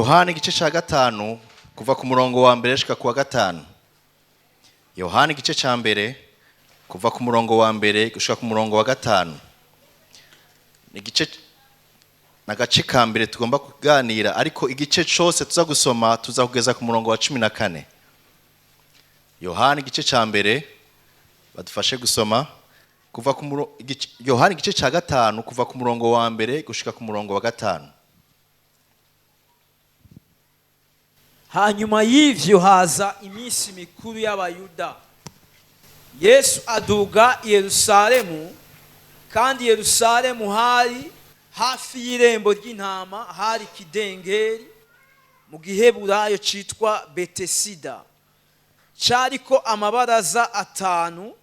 Yohana igice cya 5, kuva ku murongo wa 1 gushika ku wa 5. Yohana igice cya 1, kuva ku murongo wa 1 gushika ku murongo wa 5. Ni igice n'agace ka mbere tugomba kuganira, ariko igice cyose tuza gusoma tuza kugeza ku murongo wa 14. Yohana igice cya 1, badufashe gusoma kuva ku Yohana igice cya 5, kuva ku murongo wa 1 gushika ku murongo wa 5. Hanyuma y'ivyo haza iminsi mikuru y'Abayuda. Yesu aduga i Yerusalemu, kandi Yerusalemu hari hafi y'irembo ry'intama, hari ikidengeri mu giheburayo citwa Betesida, cariko amabaraza atanu.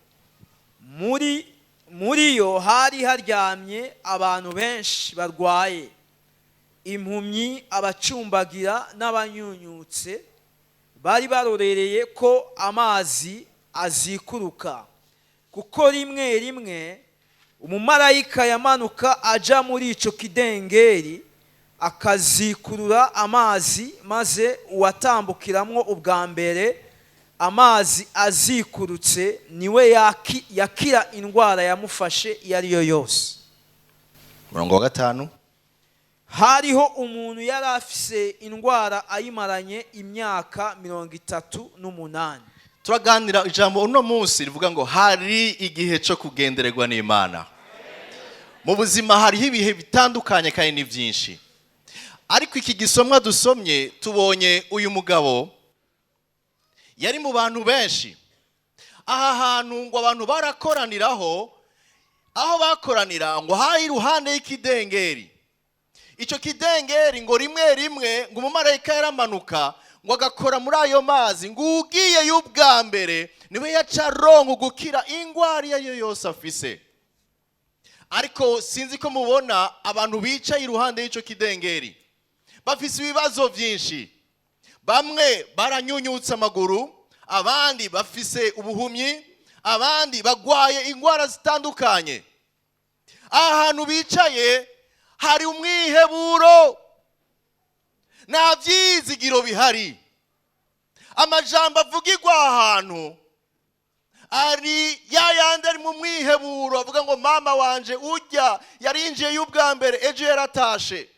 Muri yo hari haryamye abantu benshi barwaye, impumyi, abacumbagira n'abanyunyutse, bari barorereye ko amazi azikuruka, kuko rimwe rimwe umumarayika yamanuka aja muri ico kidengeri akazikurura amazi, maze uwatambukiramwo ubwa mbere amazi azikurutse niwe yakira indwara yamufashe iyo ari yo yose. Murongo wa 5. Hariho umuntu yari afise indwara ayimaranye imyaka 38. Turaganira ijambo uno munsi rivuga ngo hari igihe cyo kugendererwa n'Imana. Mu buzima hariho ibihe bitandukanye kandi ni byinshi, ariko iki gisomwa dusomye, tubonye uyu mugabo yari mu bantu benshi. Aha hantu ngo abantu barakoraniraho, aho bakoranira ngo hari iruhande y'ikidengeri. Icyo kidengeri ngo rimwe rimwe ngo umumarayika yaramanuka ngo agakora muri ayo mazi, ngo ugiye y'ubwa mbere niwe yaca aronka gukira ingwara iyo ari yo yose afise. Ariko sinzi ko mubona abantu bicaye iruhande y'icyo kidengeri bafise ibibazo byinshi. Bamwe baranyunyutse amaguru, abandi bafise ubuhumyi, abandi bagwaye indwara zitandukanye. Aha hantu bicaye hari umwiheburo, nta byizigiro bihari. Amajambo avugirwa aha hantu ari ya yandi ari mu mwiheburo, avuga ngo mama wanje ujya yarinjiye y'ubwa mbere, ejo yaratashe.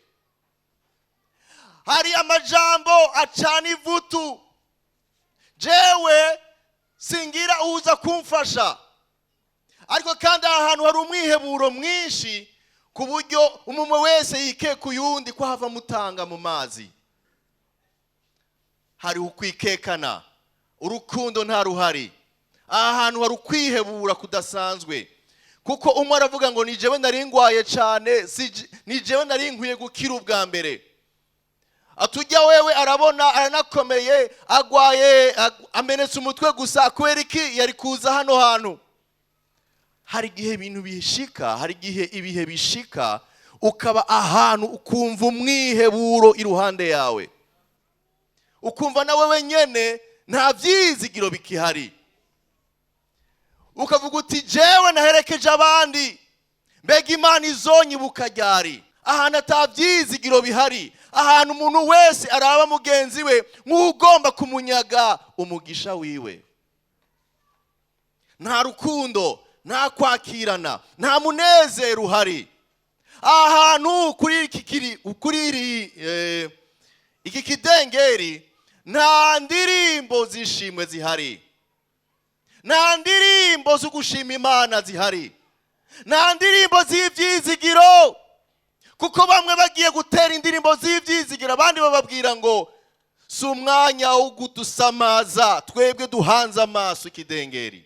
Hari amajambo acana ivutu: jewe singira uza kumfasha. Ariko kandi aha hantu hari umwiheburo mwinshi, ku buryo umuntu wese yikeka uyundi ko hava amutanga mu mazi. Hari ukwikekana, urukundo nta ruhari. Aha hantu hari ukwihebura kudasanzwe, kuko umwe aravuga ngo ni jewe nari ngwaye cyane, ni jewe nari nkwiye gukira ubwa mbere. Atujya wewe arabona aranakomeye, agwaye amenetse umutwe gusa, kubera iki yari kuza hano hantu? Hari igihe ibintu bishika, hari igihe ibihe bishika ukaba ahantu ukumva umwiheburo iruhande yawe, ukumva nawe wenyene nta byizigiro bikihari, ukavuga uti jewe naherekeje abandi, mbega Imana izonyibuka ryari? Ahantu ata byizigiro bihari, ahantu umuntu wese araba mugenzi we nk'ugomba kumunyaga umugisha wiwe, nta rukundo, nta kwakirana, nta munezero uhari. Ahantu kuri iki kiri, kuri iri, iki kidengeri, nta ndirimbo z'ishimwe zihari, nta ndirimbo zo gushima Imana zihari, nta ndirimbo z'ibyizigiro, kuko bamwe bagiye gutera indirimbo z'ibyizigiro, abandi bababwira ngo si umwanya wo kudusamaza, twebwe duhanze amaso ikidengeri.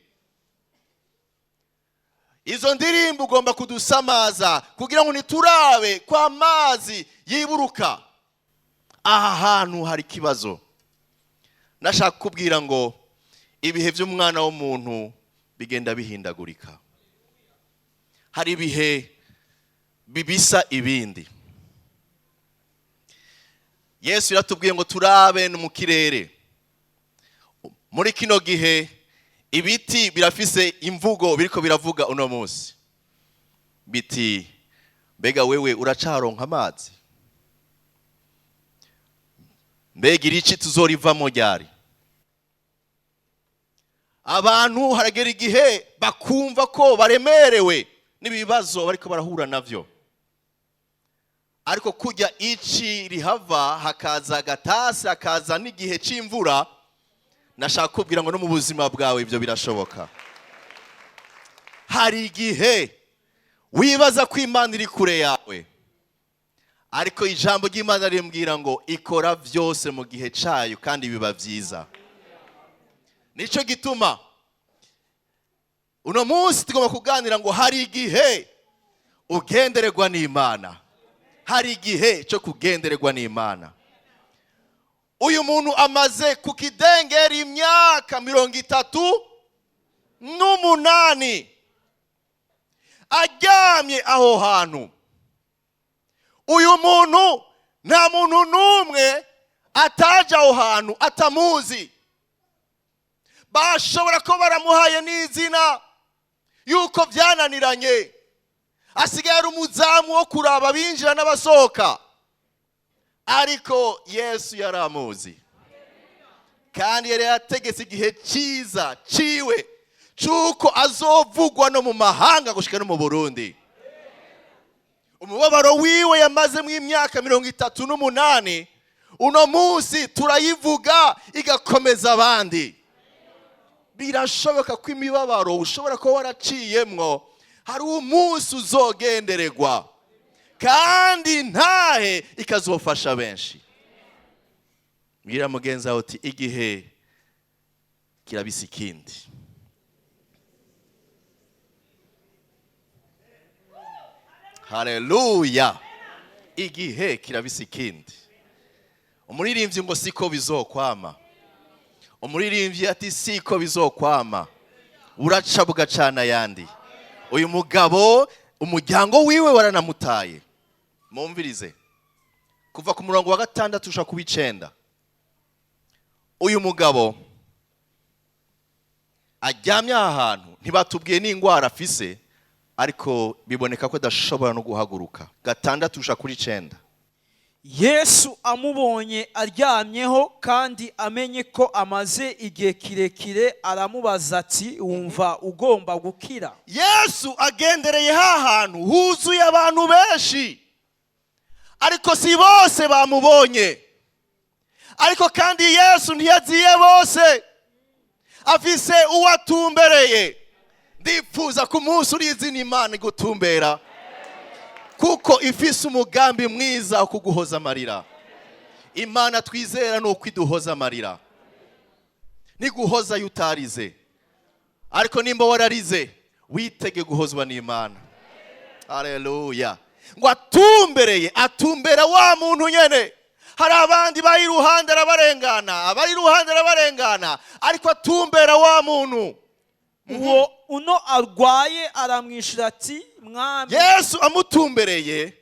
Izo ndirimbo ugomba kudusamaza kugira ngo ntiturabe ko amazi yiburuka. Aha hantu hari ikibazo. Nashaka kukubwira ngo ibihe by'umwana w'umuntu bigenda bihindagurika. Hari ibihe bibisa ibindi. Yesu yaratubwiye ngo turabe no mu kirere. Muri kino gihe ibiti birafise imvugo biriko biravuga uno munsi, biti mbega wewe uracaronka amazi? Mbega irici tuzorivamo ryari? Abantu haragera igihe bakumva ko baremerewe n'ibibazo bariko barahura navyo, ariko kujya ici rihava hakaza agatasi, hakaza n'igihe c'imvura. Nashaka kubwira ngo no mu buzima bwawe ibyo birashoboka. Hari igihe wibaza ko Imana iri kure yawe, ariko ijambo ry'Imana rimbwira ngo ikora byose mu gihe cyayo kandi biba byiza. Nicyo gituma uno munsi tugomba kuganira ngo hari igihe ugendererwa n'Imana, hari igihe cyo kugendererwa n'Imana. Uyu muntu amaze ku kidengeri imyaka 38 aryamye aho hantu. Uyu muntu nta muntu n'umwe ataje aho hantu atamuzi. Bashobora ko baramuhaye n'izina yuko byananiranye, asigaye ari umuzamu wo kuraba abinjira n'abasohoka. Ariko Yesu yaramuzi, kandi yari yategetse igihe cyiza ciwe cy'uko azovugwa no mu mahanga gushika no mu Burundi. Umubabaro wiwe yamazemo imyaka 38, uno munsi turayivuga igakomeza abandi. Birashoboka ko imibabaro ushobora kuba waraciyemwo, hari umunsi uzogendererwa kandi ntahe ikazofasha benshi. Mbwira mugenzi wawe uti: "Igihe kirabisa ikindi." Haleluya! Igihe kirabisa ikindi. Umuririmbyi ngo siko bizokwama. Umuririmbyi ati: "Siko bizokwama, buraca bugacana ayandi." Uyu mugabo umuryango wiwe waranamutaye. Mumvirize kuva ku murongo wa 6 ushaka kuba 9. Uyu mugabo aryamye aha hantu, ntibatubwiye n'indwara afise, ariko biboneka ko adashobora no guhaguruka. 6 ushaka kuri 9. Yesu amubonye aryamyeho kandi amenye ko amaze igihe kirekire, aramubaza ati: "Wumva ugomba gukira?" Yesu agendereye ha hantu huzuye abantu benshi, ariko si bose bamubonye. Ariko kandi Yesu ntiyaziye bose, afise uwo atumbereye. Ndifuza ku munsi urizi n'Imana igutumbera, kuko ifise umugambi mwiza wo kuguhoza amarira. Imana twizera ni uko iduhoza amarira, niguhoza iyo utarize. Ariko nimba wararize, witege guhozwa n'Imana. Haleluya! Ngo atumbereye, atumbera wa muntu nyene. Hari abandi bari iruhande arabarengana, abari iruhande arabarengana, ariko atumbera wa muntu. Uwo uno arwaye aramwishyura ati: "Mwami." Yesu amutumbereye,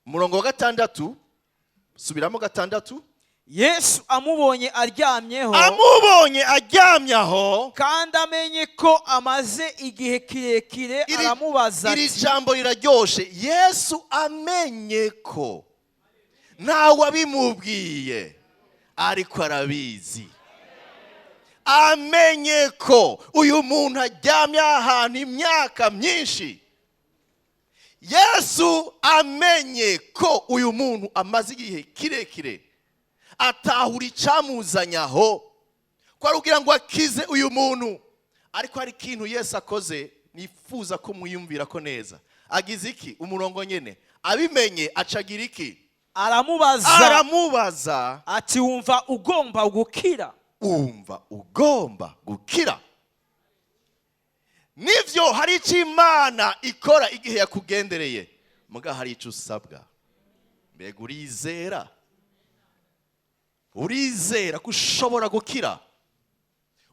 umurongo wa 6, subiramo 6. Yesu amubonye aryamyeho Amubonye aryamye aho kandi amenye ko amaze igihe kirekire, aramubaza Iri ati jambo riraryoshe. Yesu amenye ko, ntawe abimubwiye ariko arabizi, amenye ko uyu muntu aryamye ahantu imyaka myinshi. Yesu amenye ko uyu muntu amaze igihe kirekire, atahura icyamuzanye aho, ko ari kugira ngo akize uyu muntu. Ariko hari ikintu Yesu akoze nifuza ko mwiyumvira ko neza. Agize iki? Umurongo nyine, abimenye acagira iki? Aramubaza Aramubaza ati: "Wumva ugomba gukira?" "Wumva ugomba gukira?" Nivyo, hari icyo Imana ikora igihe yakugendereye, muga hari icyo usabwa. Mbega urizera? Urizera ko ushobora gukira?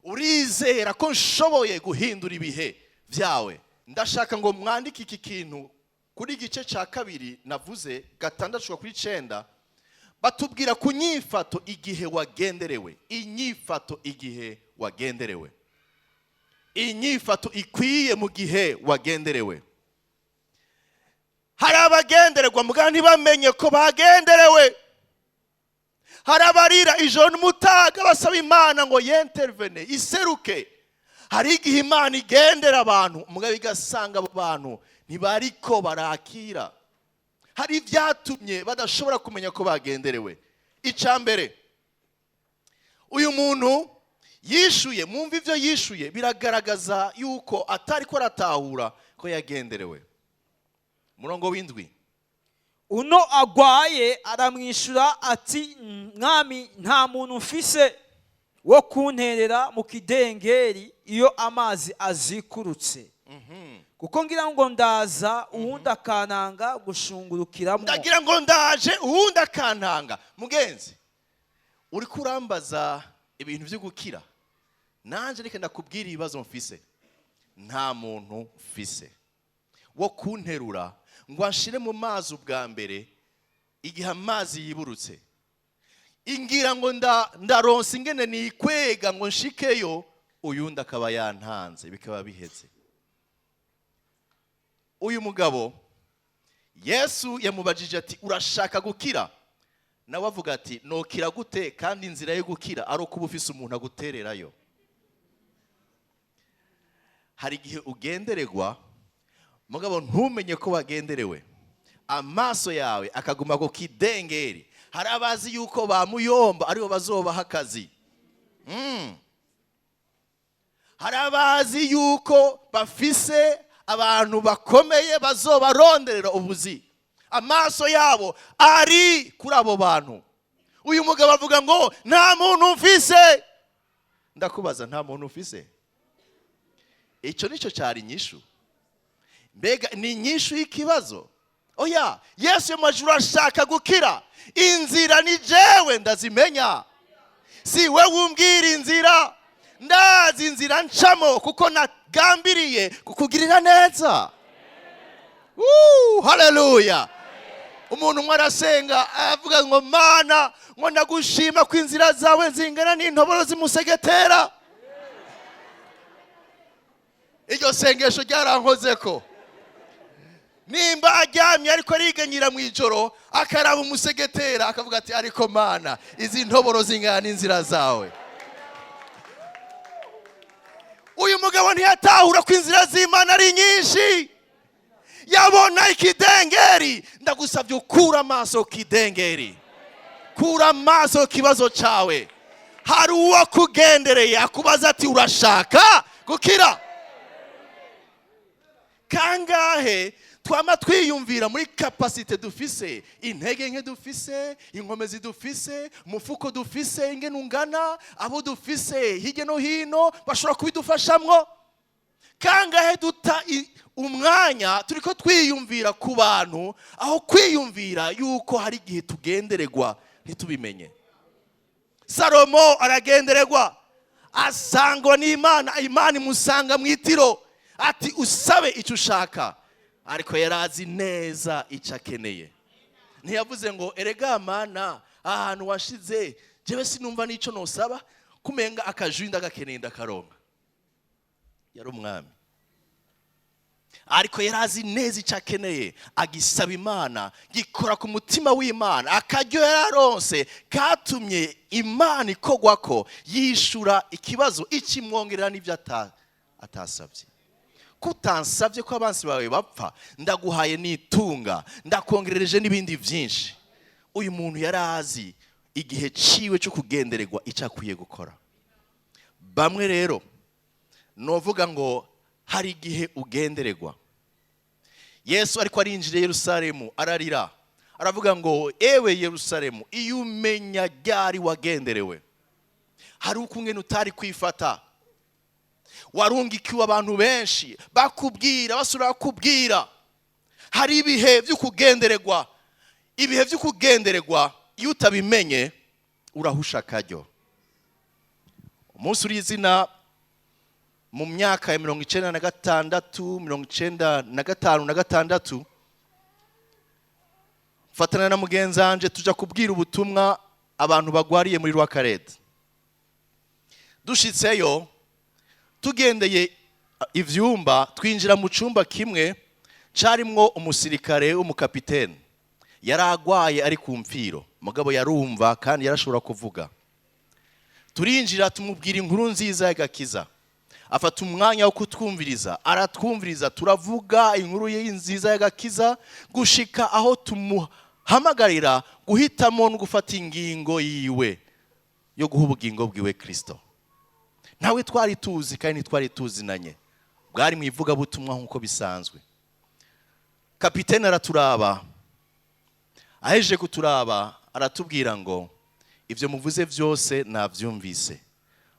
Urizera ko nshoboye guhindura ibihe byawe? Ndashaka ngo mwandike iki kintu kuri igice cya kabiri navuze, 6 kuri 9. Batubwira ku nyifato igihe wagenderewe, inyifato igihe wagenderewe, inyifato ikwiye mu gihe wagenderewe. Hari abagendererwa muga ntibamenye ko bagenderewe. Hari abarira ijoro n'umutaga basaba Imana ngo y'intervene, iseruke. Hari igihe Imana igendera abantu, mugabo igasanga abo bantu ntibariko barakira. Hari ibyatumye badashobora kumenya ko bagenderewe. Icya mbere, uyu muntu yishuye, mwumva ibyo yishuye, biragaragaza yuko atari ko aratahura ko yagenderewe. Murongo w'7. Uno agwaye aramwishyura ati: "Mwami, nta muntu mfise wo kunterera mu kidengeri iyo amazi azikurutse, kuko ngira ngo ndaza, uwundi akantanga gushungurukiramo." Ndagira ngo ndaje, uwundi akantanga. Mugenzi, uri kurambaza ibintu byo gukira, nanjye reka ndakubwira ibibazo mfise. Nta muntu mfise wo kunterura ngo anshire mu mazi ubwa mbere igihe amazi yiburutse. Ingira ngo ndaronsa ingene nikwega ngo nshikeyo, uyundi akaba yantanze, bikaba biheze. Uyu mugabo, Yesu yamubajije ati: "Urashaka gukira?" Nawe avuga ati: "Nokira gute kandi inzira yo gukira ari uko uba ufise umuntu agutererayo?" Hari igihe ugendererwa, mugabo ntumenye ko wagenderewe, amaso yawe akaguma ku kidengeri. Hari abazi yuko bamuyomba aribo bazobaha akazi. Hari abazi yuko bafise abantu bakomeye bazobaronderera ubuzi, amaso yabo ari kuri abo bantu. Uyu mugabo avuga ngo: "Nta muntu mfise." Ndakubaza, nta muntu ufise? Icyo nicyo cyari inyishu? Mbega ni inyishu y'ikibazo? Oya. Yesu yamajuru: "Urashaka gukira? Inzira ni jewe ndazimenya, si we wumbwira inzira. Ndazi inzira ncamo kuko nagambiriye kukugirira neza." Haleluya! Umuntu umwe arasenga, avuga ngo: "Mana," ngo, "ndagushima ko inzira zawe zingana n'intoboro zimusegetera." Iryo sengesho ryarankoze ko nimba aryamye ariko ariganyira mu ijoro, akaraba umusegetera, akavuga ati: "Ariko Mana, izi ntoboro zingana n'inzira zawe." Uyu mugabo ntiyatahura ko inzira z'Imana ari nyinshi, yabona ikidengeri. Ndagusabye ukura amaso ku kidengeri, kura amaso ku kibazo cyawe. Hari uwo kugendereye, akubaza ati: "Urashaka gukira?" Kangahe twama twiyumvira muri capacité dufise, intege nke dufise, inkomezi dufise, umufuko dufise ingene ungana, abo dufise hirya no hino bashobora kubidufashamwo. Kangahe duta umwanya turiko twiyumvira ku bantu, aho kwiyumvira yuko hari igihe tugendererwa ntitubimenye? Salomo aragendererwa, asangwa n'Imana. Imana imusanga mu itiro, ati: "Usabe icyo ushaka." Ariko yari azi neza icyo akeneye. Ntiyavuze ngo: "Erega Mana, ahantu washize jewe sinumva n'icyo nosaba, kumenga akajwi ndagakeneye ndakaronka." Yari umwami, ariko yari azi neza icyo akeneye, agisaba Imana, gikora ku mutima w'Imana. Akaryo yari aronse katumye Imana ikogwa ko yishura ikibazo, ikimwongerera n'ibyo atasabye. "Kutansabye ko abansi bawe bapfa, ndaguhaye n'itunga, ndakongerereje n'ibindi byinshi." Uyu muntu yari azi igihe ciwe cyo kugendererwa, icyo akwiye gukora. Bamwe rero novuga ngo hari igihe ugendererwa. Yesu ariko arinjira i Yerusalemu, ararira, aravuga ngo: "Ewe Yerusalemu, iyo umenya ryari wagenderewe, hari ukungene utari kwifata." Warungikiwe abantu benshi bakubwira, basubira bakubwira. Hari ibihe byo kugendererwa. Ibihe byo kugendererwa, iyo utabimenye, urahusha akaryo. Umunsi uri izina, mu myaka ya 96, 95 na 6, mfatana na mugenzi wanje tuja kubwira ubutumwa abantu bagwariye muri Rwakarede. Dushitseyo, tugendeye ivyumba, twinjira mu cumba kimwe carimwo umusirikare w'umukapitene yari agwaye, ari ku mfiro. Mugabo yarumva kandi yarashobora kuvuga. Turinjira, tumubwira inkuru nziza y'agakiza. Afata umwanya wo kutwumviriza, aratwumviriza, turavuga inkuru ye nziza y'agakiza gushika aho tumuhamagarira guhitamo no gufata ingingo yiwe yo guha ubugingo bwiwe Kristo. Ntawe twari tuzi kandi ntitwari tuzinanye, bwari mu ivugabutumwa nk'uko bisanzwe. Kapitene araturaba, ahejeje kuturaba aratubwira ngo: "Ibyo muvuze byose nabyumvise,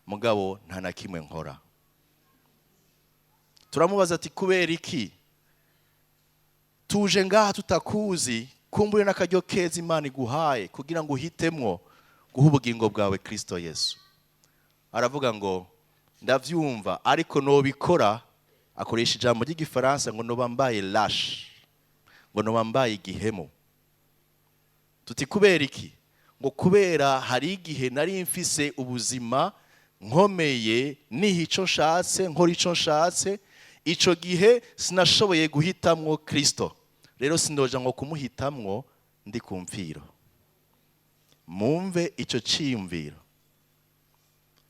mugabo nta na kimwe nkora." Turamubaza ati: "Kubera iki tuje ngaha tutakuzi? Kumbure n'akaryo keza Imana iguhaye kugira ngo uhitemwo guha ubugingo bwawe Kristo Yesu." Aravuga ngo: "Ndabyumva, ariko nobikora," akoresha ijambo ry'Igifaransa ngo "noba mbaye lâche," ngo "noba mbaye igihemu." Tuti: "Kubera iki?" Ngo: "Kubera hari igihe nari mfise ubuzima nkomeye, niha icyo nshatse, nkora icyo nshatse. Icyo gihe sinashoboye guhitamwo Kristo. Rero sindoja ngo kumuhitamwo ndi ku mfiro." Mumve icyo cyiyumviro,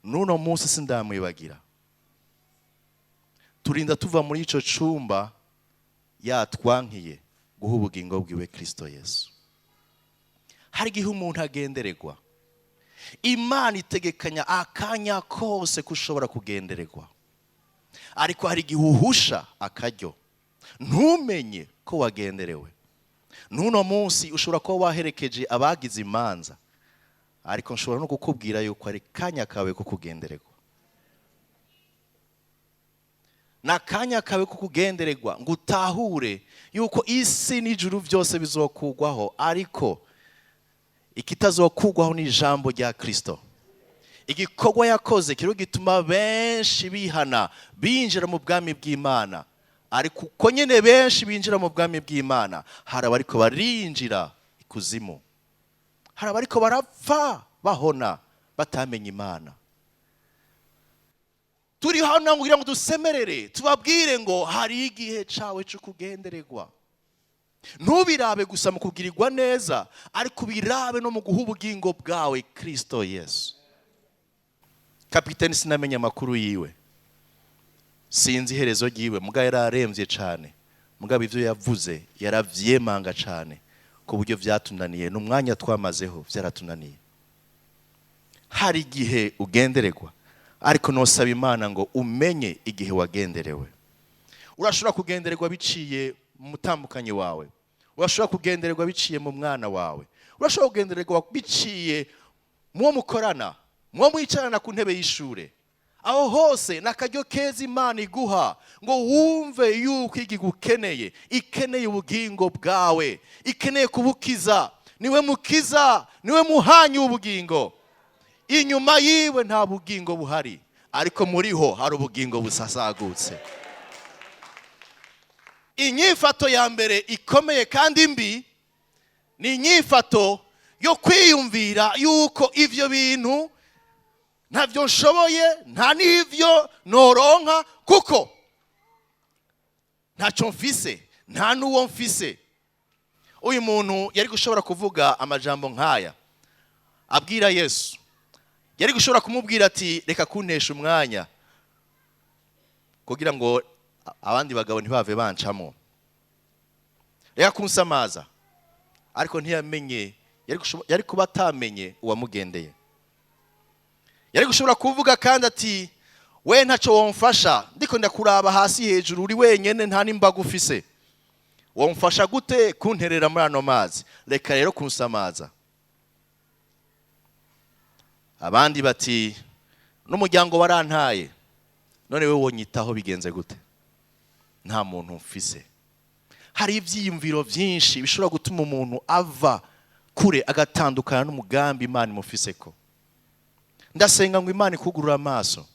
n'uno munsi sindamwibagira. Turinda tuva muri icyo cyumba yatwankiye guha ubugingo bwiwe Kristo Yesu. Hari igihe umuntu agendererwa. Imana itegekanya akanya kose ko ushobora kugendererwa, ariko hari igihe uhusha akaryo ntumenye ko wagenderewe. N'uno munsi ushobora kuba waherekeje abagize imanza, ariko nshobora no kukubwira yuko ari kanya kawe ko kugendererwa. Ni akanya kawe ko kugendererwa ngo utahure yuko isi n'ijuru byose bizokugwaho, ariko ikitazokugwaho ni ijambo rya Kristo. Igikorwa yakoze kiriho gituma benshi bihana, binjira mu bwami bw'Imana. Ariko uko nyine benshi binjira mu bwami bw'Imana, hari abariko barinjira ikuzimu, hari abariko barapfa bahona batamenya Imana. Turi hano kugira ngo dusemerere, tubabwire ngo hari igihe cawe cyo kugendererwa. Ntubirabe gusa mu kugirirwa neza, ariko ubirabe no mu guha ubugingo bwawe Kristo Yesu. Kapiteni sinamenya amakuru yiwe, sinzi iherezo ryiwe. Mugabo yari aremvye cane, mugabo ivyo yavuze yaravyemanga cane ku buryo vyatunaniye n'umwanya twamazeho vyaratunaniye. Hari igihe ugendererwa, ariko nosaba Imana ngo umenye igihe wagenderewe. Urashobora kugendererwa biciye mu mutambukanyi wawe, urashobora kugendererwa biciye mu mwana wawe, urashobora kugendererwa biciye mu wo mukorana, mu wo mwicarana ku ntebe y'ishure. Aho hose ni akaryo keza Imana iguha ngo wumve yuko igigukeneye, ikeneye ubugingo bwawe, ikeneye kubukiza. Niwe mukiza, niwe muhanyi w'ubugingo. Inyuma yiwe nta bugingo buhari, ariko muriho hari ubugingo busasagutse. Inyifato ya mbere ikomeye kandi mbi ni inyifato yo kwiyumvira yuko ivyo bintu ntabyo nshoboye, nta n'ivyo noronka, kuko ntacyo mfise, nta n'uwo mfise. Uyu muntu yari gushobora kuvuga amajambo nk'aya abwira Yesu. Yari gushobora kumubwira ati: "Reka kuntesha umwanya kugira ngo abandi bagabo ntibave bancamo, reka kunsamaza." Ariko ntiyamenye, yari kuba atamenye uwamugendeye. Yari gushobora kuvuga kandi ati: "We ntacyo womfasha, ndiko ndakuraba hasi hejuru, uri wenyene, nta n'imbaga ufise, womfasha gute kunterera muri ano mazi? Reka rero kunsamaza." Abandi bati: "N'umuryango warantaye, none we wonyitaho bigenze gute? Nta muntu mfise." Hari ibyiyumviro byinshi bishobora gutuma umuntu ava kure, agatandukana n'umugambi Imana imufise ko. Ndasenga ngo Imana ikugurure amaso,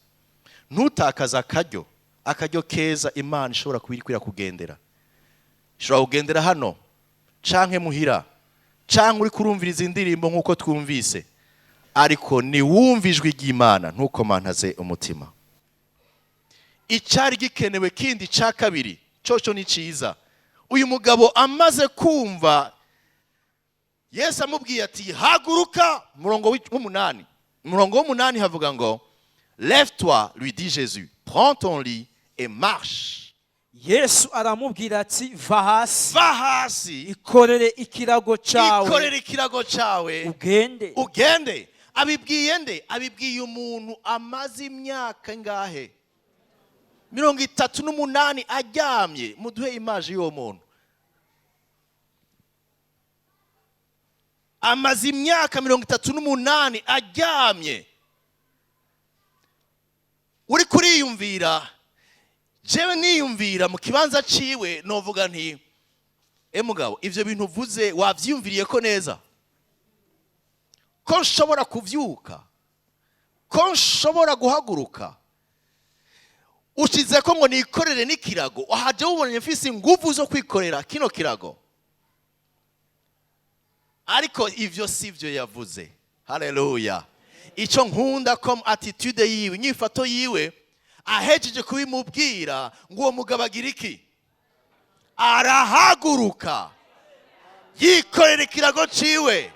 ntutakaze akaryo, akaryo keza Imana ishobora kuba iri kugendera. Ishobora kugendera hano canke muhira, canke uri kurumviriza indirimbo nk'uko twumvise. Ariko niwumve ijwi ry'Imana, ntukomantaze umutima. Icyari gikenewe kindi cya kabiri cyoco ni cyiza. Uyu mugabo amaze kumva Yesu amubwiye ati: "Haguruka." Umurongo w'umunani, umurongo w'umunani havuga ngo: "Lève-toi, lui dit Jésus, prends ton lit et marche." Yesu aramubwira ati: "Va hasi, Va hasi, ikorere ikirago cyawe, ikorere ikirago cyawe, ugende." Ugende. Abibwiye nde? Abibwiye umuntu amaze imyaka ingahe? 38 aryamye. Muduhe image y'uwo muntu amaze imyaka 38 aryamye. Uri kuriyumvira, jewe niyumvira mu kibanza ciwe, novuga nti: "E mugabo, ivyo bintu uvuze wavyiyumviriye ko neza, ko nshobora kuvyuka, ko nshobora guhaguruka? Ushize ko ngo nikorere n'ikirago, wahaje wubonye mfise inguvu zo kwikorera kino kirago?" Ariko ivyo si byo yavuze. Haleluya! Icyo nkunda ko attitude yiwe, inyifato yiwe, ahejeje kubimubwira ngo uwo mugabo agira iki? Arahaguruka, yikorera ikirago ciwe,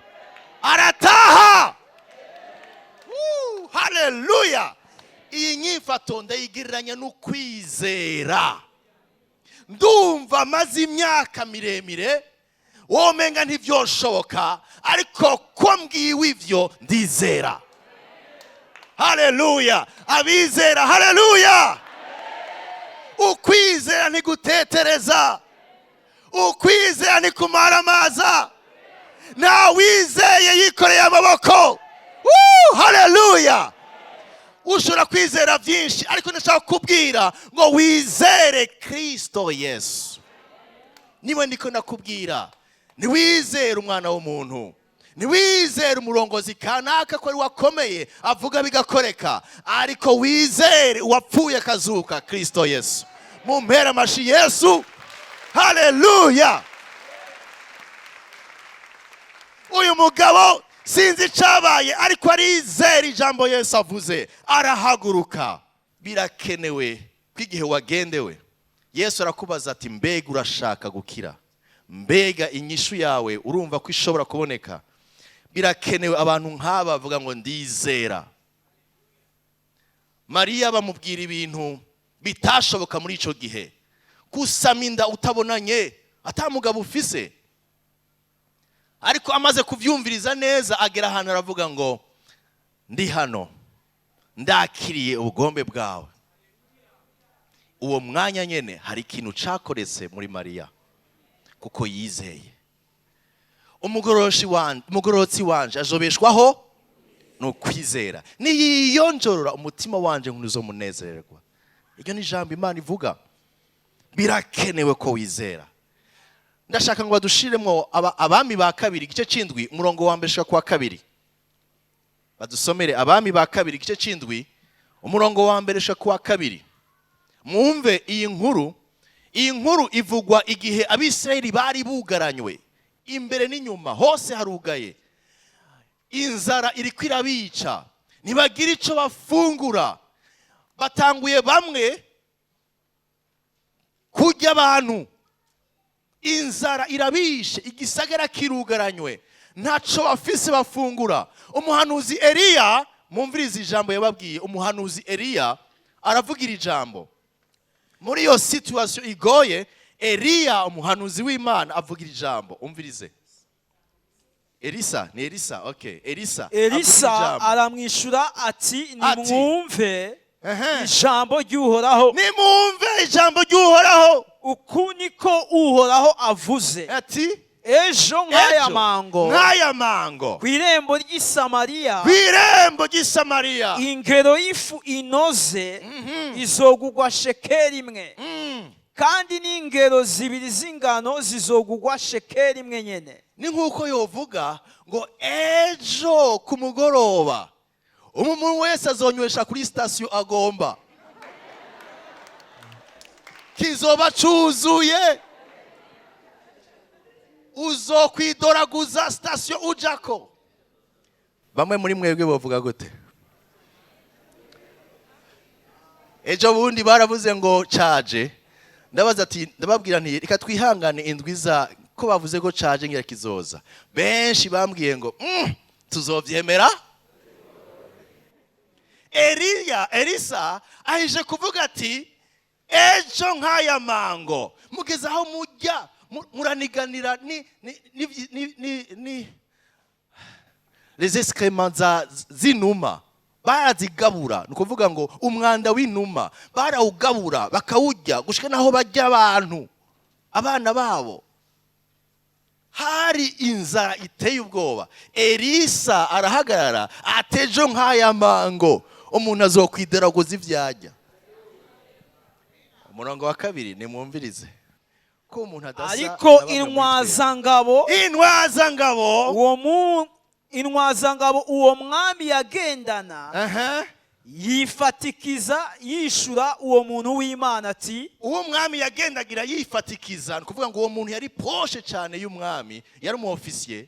arataha. Woo, haleluya! Iyi nyifato ndayigereranya n'ukwizera. Ndumva amaze imyaka miremire, womenga ntibyoshoboka, ariko ko mbwiwe ivyo, ndizera. Haleluya! Abizera, haleluya! Ukwizera ntigutetereza, ukwizera ntikumaramaza. Ntawizeye yikoreye amaboko. Woo, haleluya! Ushobora kwizera byinshi, ariko ndashaka kukubwira ngo wizere Kristo Yesu. Niwe ndiko ndakubwira. Ntiwizere umwana w'umuntu, ntiwizere umurongozi kanaka ko ari wakomeye avuga bigakoreka, ariko wizere uwapfuye akazuka, Kristo Yesu. Mumpere amashi Yesu. Haleluya! Uyu mugabo sinzi icyabaye, ariko arizera ijambo Yesu avuze, arahaguruka. Birakenewe ko igihe wagendewe, Yesu arakubaza ati: "Mbega urashaka gukira? Mbega inyishu yawe urumva ko ishobora kuboneka?" Birakenewe abantu nk'aba bavuga ngo: "Ndizera." Mariya bamubwira ibintu bitashoboka muri icyo gihe, gusama inda utabonanye, atamugabo ufise. Ariko amaze kubyumviriza neza, agera ahantu aravuga ngo: "Ndi hano, ndakiriye ubugombe bwawe." Uwo mwanya nyine hari ikintu cyakoretse muri Mariya kuko yizeye. Umugororotsi wanje azobeshwaho ni ukwizera, niyiyonjorora umutima wanje ntuzomunezererwa. Iryo ni ijambo Imana ivuga. Birakenewe ko wizera. Ndashaka ngo badushiremo Abami ba Kabiri igice c'indwi, umurongo wa mbere kwa kabiri. Badusomere Abami ba Kabiri igice c'indwi, umurongo wa mbere kwa kabiri. Mwumve iyi nkuru. Iyi nkuru ivugwa igihe Abisirayeli bari bugaranywe imbere n'inyuma, hose harugaye, inzara iriko irabica, ntibagira ico bafungura. Batanguye bamwe kurya abantu. Inzara irabishe, igisagara kirugaranywe, ntaco bafise bafungura. Umuhanuzi Eliya, mumvirize ijambo yababwiye. Umuhanuzi Eliya aravugira ijambo muri iyo situation igoye. Eliya, umuhanuzi w'Imana, avugira ijambo. Umvirize. Elisa, ni Elisa, okay, Elisa avugira Elisa ijambo. aramwishyura ati: Ati, "Nimwumve ijambo ry'Uhoraho." Nimwumve ijambo ry'Uhoraho. "Uku niko Uhoraho avuze: Ati: Ejo nk'aya Ejo, mango, nk'aya mango, ku irembo ry'i Samariya, ku irembo ry'i Samariya, ingero y'ifu inoze izogugwa shekeri 1, kandi n'ingero zibiri z'ingano zizogugwa shekeri 1 nyene." Ni nk'uko yovuga ngo ejo ku mugoroba umuntu wese azonywesha kuri sitasiyo agomba, kizoba cuzuye, uzokwidoraguza sitasiyo ujako. Bamwe muri mwebwe bavuga gute? Ejo bundi baravuze ngo caje, ndabaza ati, ndababwira nti: "Reka twihangane indwi za Ko bavuze ko caje, ngira kizoza. Benshi bambwiye ngo tuzovyemera. Eliya, Elisa ahije kuvuga ati: "Ejo nk'aya mango mugeze aho mujya muraniganira ni les excréments z'inuma." Barazigabura, ni ukuvuga ngo umwanda w'inuma barawugabura bakawurya, gushika naho barya abantu, abana babo. Hari inzara iteye ubwoba. Elisa arahagarara ati: "Ejo nk'aya mango umuntu azokwideraguza ivyajya." Umurongo wa kabiri, nimwumvirize ko umuntu adasa Ariko na bamwe muri twebwe. Intwazangabo Intwazangabo uwo mu intwazangabo uwo mwami yagendana yifatikiza yishura uwo muntu w'Imana ati: Uwo mwami yagendagira yifatikiza, ni ukuvuga ngo uwo muntu yari proche cyane y'umwami, yari umu officier.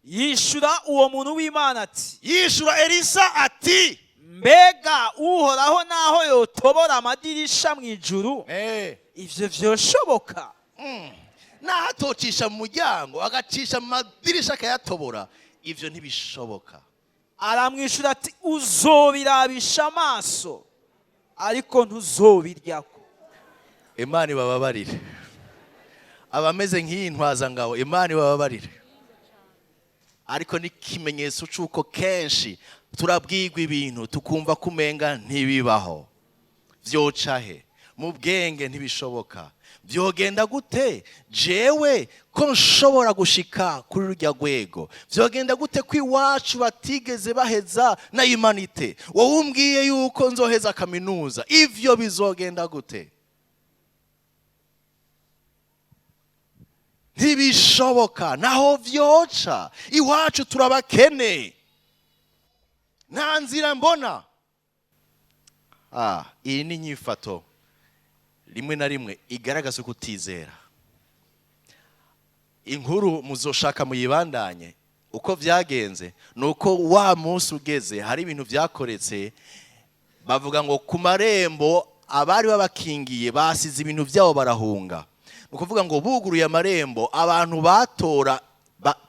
Yishura uwo muntu w'Imana ati: Yishura Elisa ati: "Mbega Uhoraho naho yotobora amadirisha mu ijuru, ivyo vyoshoboka?" Naho atocisha mu muryango, agacisha mu madirisha akayatobora, ivyo ntibishoboka. Aramwishyura ati: "Uzobirabisha amaso, ariko ntuzobiryako." Imana ibababarire abameze nk'iyi ntwazangabo, Imana ibababarire. Ariko n'ikimenyetso cy'uko kenshi turabwirwa ibintu tukumva kumenga ntibibaho. Vyoca he? Mu bwenge ntibishoboka. Vyogenda gute jewe ko nshobora gushika kuri rurya rwego? Vyogenda gute ko iwacu batigeze baheza na humanités, wowe umbwiye yuko nzoheza kaminuza? Ivyo bizogenda gute? Ntibishoboka, naho vyoca. Iwacu turabakene, nta nzira mbona. Iyi ni inyifato rimwe na rimwe igaragaza ukutizera. Inkuru muzoshaka muyibandanye. Uko vyagenze ni uko wa munsi ugeze, hari ibintu vyakoretse. Bavuga ngo ku marembo abari babakingiye basize ibintu byabo barahunga. Ni ukuvuga ngo buguruye amarembo, abantu batora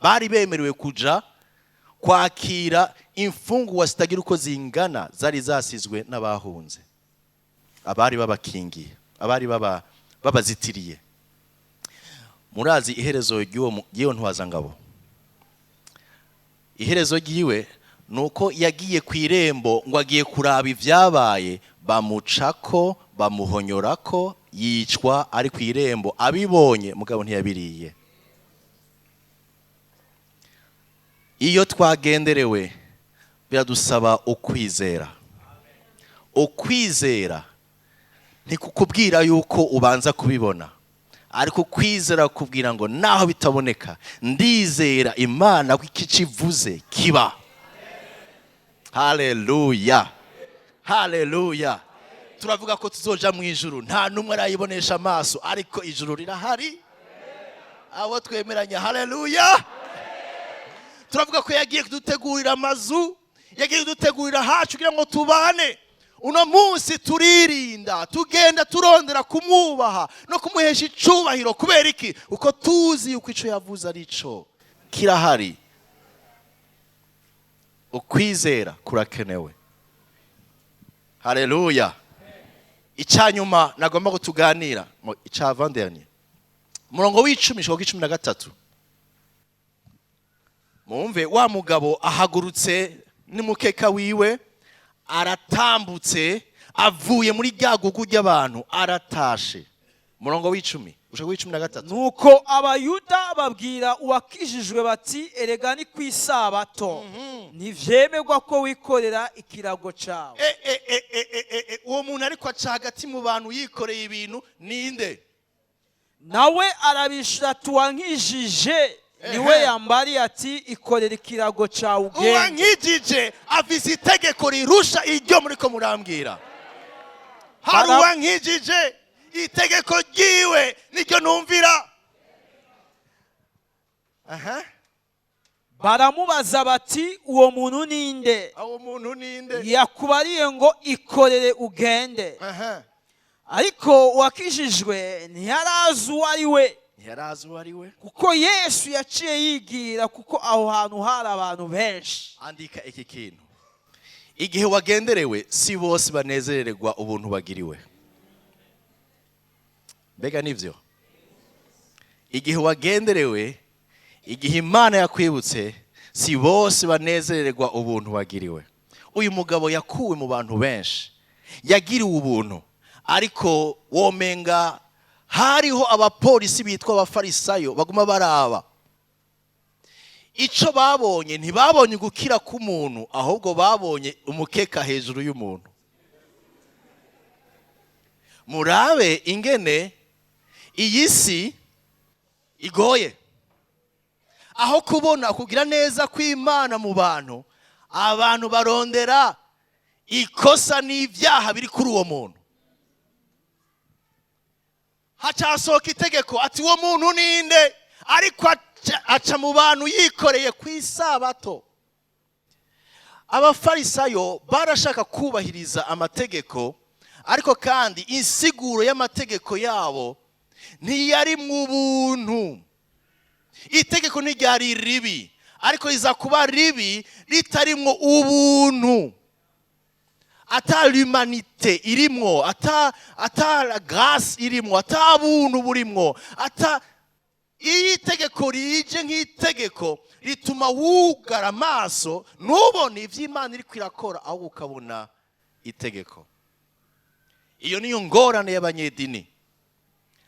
bari bemerewe kuja kwakira imfungurwa zitagira uko zingana zari zasizwe n'abahunze, abari babakingiye, abari babazitiriye. Murazi iherezo ry'iyo ntwazangabo. Iherezo ryiwe ni uko yagiye ku irembo ngo agiye kuraba ibyabaye, bamucako, bamuhonyorako, yicwa ari ku irembo abibonye, mugabo ntiyabiriye. Iyo twagenderewe biradusaba ukwizera. Ukwizera ntikukubwira yuko ubanza kubibona, ariko ukwizera kukubwira ngo naho bitaboneka, ndizera Imana ko iki kivuze kiba. Haleluya, haleluya! Turavuga ko tuzoja mu ijuru, nta n'umwe arayibonesha amaso, ariko ijuru rirahari abo twemeranya. Haleluya! Turavuga ko yagiye kudutegurira amazu, yagiye kudutegurira hacu kugira ngo tubane. Uno munsi turirinda, tugenda turondera kumwubaha no kumuhesha icubahiro. Kubera iki? Uko tuzi yuko ico yavuze ari cyo kirahari. Ukwizera kurakenewe. Haleluya! Icyanyuma nagomba ko tuganira, icya avant-dernier, umurongo w'10 ishoboka 13. Mumve, wa mugabo ahagurutse n'umukeka wiwe, aratambutse, avuye muri rya gugu ry'abantu, aratashe. Umurongo w'10 ushaka w'13. Nuko Abayuda babwira uwakijijwe bati: "Erega ni ku isabato, ntivyemerwa ko wikorera ikirago cawe." E, uwo muntu ariko aca hagati mu bantu yikoreye ibintu ninde? Nawe arabishura ati: "Uwankijije niwe yambariye ati: 'Ikorera ikirago cawe ugende.'" Uwankijije afise itegeko rirusha iryo muriko murambwira. Hari uwankijije, itegeko ryiwe niryo numvira. Aha. Baramubaza bati: "Uwo muntu ninde Uwo muntu ninde yakubariye ngo: 'Ikorere ugende'?" Ariko uwakijijwe ntiyarazi uwo ari we. Ntiyarazi uwo ari we. Kuko Yesu yaciye yigira, kuko aho hantu hari abantu benshi. Andika iki kintu: igihe wagenderewe, si bose banezererwa ubuntu bagiriwe. Mbega nibyo? Igihe wagenderewe, igihe Imana yakwibutse, si bose banezererwa ubuntu bagiriwe. Uyu mugabo yakuwe mu bantu benshi, yagiriwe ubuntu, ariko womenga hariho abapolisi bitwa Abafarisayo baguma baraba. Icyo babonye, ntibabonye gukira k'umuntu, ahubwo babonye umukeka hejuru y'umuntu. Murabe ingene iyi si igoye. Aho kubona kugira neza kw'Imana mu bantu, abantu barondera ikosa n'ibyaha biri kuri uwo muntu. Hacasohoka itegeko ati: "Uwo muntu ninde ariko aca mu bantu yikoreye ku Isabato?" Abafarisayo barashaka kubahiriza amategeko, ariko kandi insiguro y'amategeko yabo ntiyari mu buntu. Itegeko ntiryari ribi, ariko riza kuba ribi ritarimwo ubuntu, ata l'humanité irimwo, ata grâce irimwo, ata buntu burimwo. Ata iyo itegeko rije nk'itegeko, rituma wugara amaso, ntubone ibyo Imana iri kwirakora, ahubwo ukabona itegeko. Iyo niyo ngorane y'abanyedini.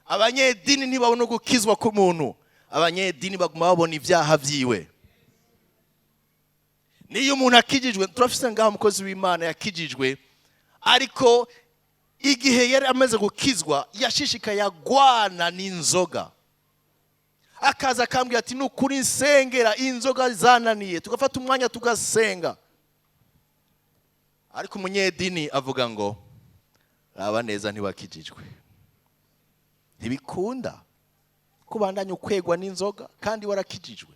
Abanyedini ntibabona gukizwa k'umuntu, abanyedini baguma babona ibyaha byiwe. Niyo umuntu akijijwe, turafise ngaho umukozi w'Imana yakijijwe, ariko igihe yari amaze gukizwa yashishikaye agwana n'inzoga. Akaza akambwira ati: "Nukuri nsengera, inzoga zananiye." Tugafata umwanya tugasenga, ariko umunyedini avuga ngo: "Raba neza, ntiwakijijwe, ntibikunda kubandanya ukwegwa n'inzoga kandi warakijijwe."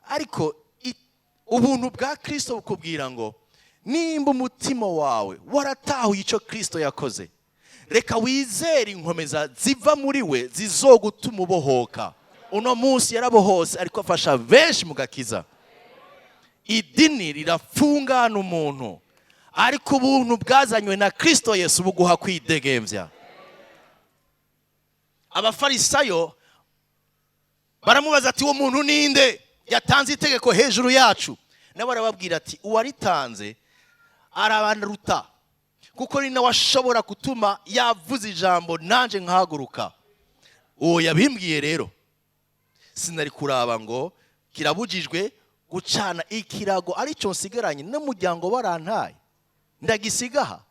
Ariko ubuntu bwa Kirisito bukubwira ngo nimba umutima wawe waratahuye icyo Kirisito yakoze, reka wizere inkomeza ziva muri we zizogutuma ubohoka. Uno munsi yarabohose, ariko afasha benshi mu gakiza. Idini rirafungana umuntu, ariko ubuntu bwazanywe na Kirisito Yesu buguha kwidegembya. Abafarisayo baramubaza ati: "Uwo muntu ninde yatanze itegeko hejuru yacu?" Nawe arababwira ati: "Uwaritanze arabaruta, kuko ni nawe ashobora gutuma yavuze ijambo nanjye nkahaguruka. Uwo yabimbwiye rero, sinari kuraba ngo kirabujijwe gucana ikirago aricyo nsigaranye n'umuryango barantaye, ndagisigaha?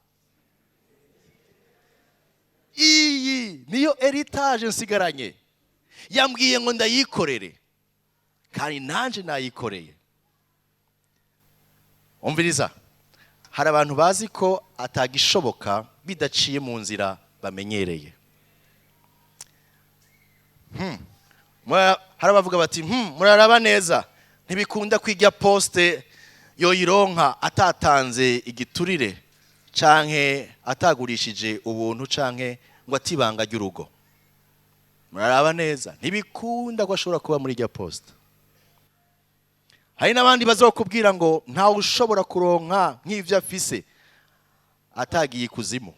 Iyi niyo héritage nsigaranye. Yambwiye ngo ndayikorere, kandi nanjye nayikoreye." Umviriza, hari abantu bazi ko atagishoboka bidaciye mu nzira bamenyereye. Hari abavuga bati: Muraraba neza, ntibikunda kwijya poste yoyironka atatanze igiturire canke atagurishije ubuntu canke ngo atibanga ry'urugo. Muraraba neza, ntibikunda ko ashobora kuba muri irya poste." Hari n'abandi bazokubwira ngo ntawe ushobora kuronka nk'ivyo afise atagiye ikuzimu.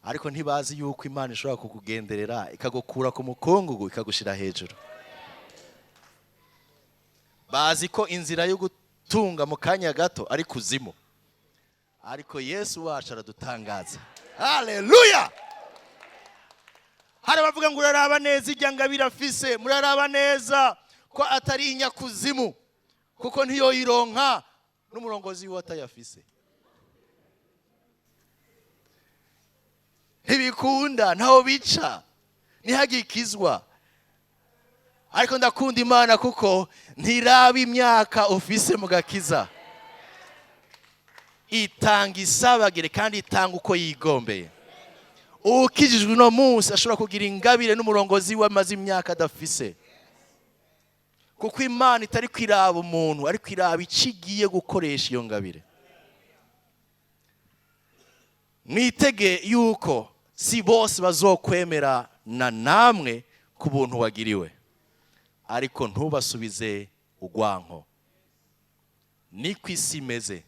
Ariko ntibazi yuko Imana ishobora kukugenderera, ikagukura ku mukungugu, ikagushira hejuru. Bazi ko inzira yo gutunga mu kanya gato ari kuzimu, ariko Yesu wacu aradutangaza. Haleluya! Hari abavuga ngo: "Uraraba neza, ijya ngabire afise, muraraba neza ko atari inyakuzimu, kuko ntiyoyironka n'umurongozi wiwe atayafise. Ntibikunda, ntaho bica, ntihagikizwa." Ariko ndakunda Imana kuko ntiraba imyaka ufise mu gakiza, itanga isabagire kandi itanga uko yigombeye. Ukijijwe uno munsi ashobora kugira ingabire n'umurongozi we amaze imyaka adafise, kuko Imana itari kwiraba umuntu, ariko iraba icyo igiye gukoresha iyo ngabire. Mwitege yuko Si bose bazokwemera na namwe ku buntu wagiriwe, ariko ntubasubize ugwanko. Niko isi imeze,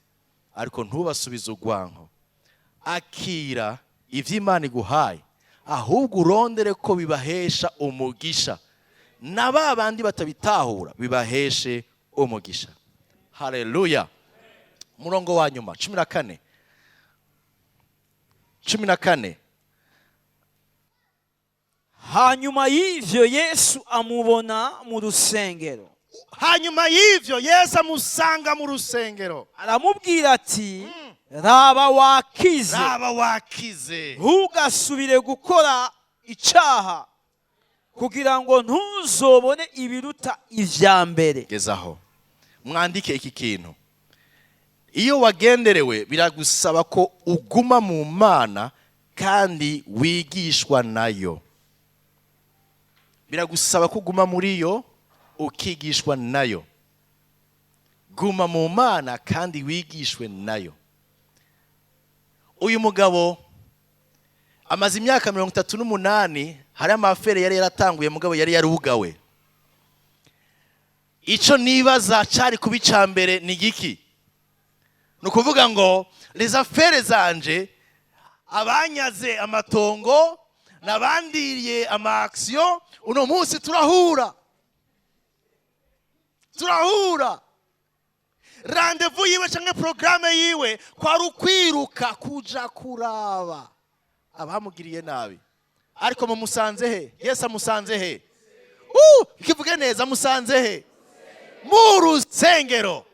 ariko ntubasubize ugwanko. Akira ibyo Imana iguhaye, ahubwo urondere ko bibahesha umugisha, na ba bandi batabitahura bibaheshe umugisha. Haleluya! Umurongo wa nyuma, 14, 14. Hanyuma y'ivyo, Yesu amubona mu rusengero. Hanyuma y'ivyo, Yesu amusanga mu rusengero. Aramubwira ati: "Raba, wakize." "Raba, wakize." "Ntugasubire gukora icaha, kugira ngo ntuzobone ibiruta ivya mbere." Gezaho mwandike iki kintu: iyo wagenderewe, biragusaba ko uguma mu Mana kandi wigishwa nayo. Biragusaba ko uguma muri yo, ukigishwa nayo. Guma mu Mana kandi wigishwe nayo. Uyu mugabo amaze imyaka 38. Hari ama affaires yari yaratanguye, mugabo yari yarugawe. Icyo nibaza cyari kuba icya mbere ni giki? Ni ukuvuga ngo les affaires zanje, abanyaze amatongo nabandiriye ama actions, uno munsi turahura, turahura. Rendez-vous yiwe cyangwa programme yiwe kwari ukwiruka kuja kuraba abamugiriye nabi. Ariko mumusanze he? Yesu amusanze he? Kivuge neza, amusanze he? Mu rusengero.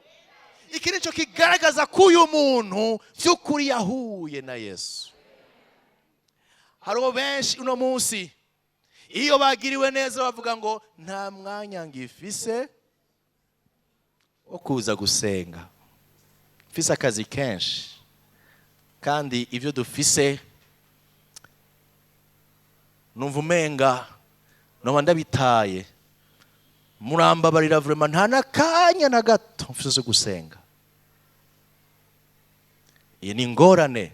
Iki nicyo kigaragaza ko uyu muntu by'ukuri yahuye na Yesu. Hariho benshi uno munsi, iyo bagiriwe neza, bavuga ngo nta mwanya ngifise wo kuza gusenga, mfise akazi kenshi, kandi ibyo dufise numva umenga noba ndabitaye. Murambabarira, vraiment nta n'akanya na gato mfise zo gusenga. Iyi ni ingorane